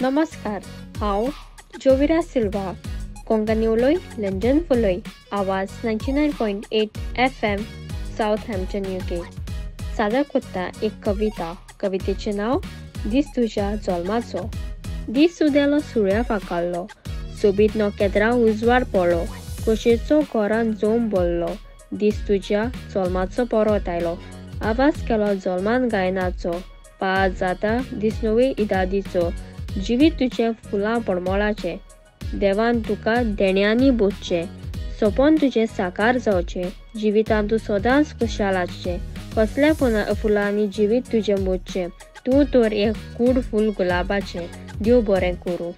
नमस्कार, हांव जोविरा सिल्वा, कोंकणी उलय, लंडन फुलय, आवाज 99.8 FM, Southampton, UK. सादर कोत्ता एक कविता. कवितेचें नांव दीस तुज्या जल्माचो. दीस उदेलो, सुर्या फाकाल्लो, सोबीत नखेत्रां उजवाड पडलो, खोशेचो घरान जोम भरलो. दीस तुज्या जल्माचो परत आयलो, आवाज केलो जल्मान गायनाचो. पास जाता दीस नवे इदादीचो, जिवीत तुजें फुलां परमळाचें. देवान तुका देण्यांनी बोधचें, सपन तुजें साकार जावचें, जिवितांत तूं सदांच खुशाल आसचें. कसल्या फुलांनी जिवीत तुजें बोधचें, तूं तर एक कूड फूल गुलाबाचें. देव बरें करूं.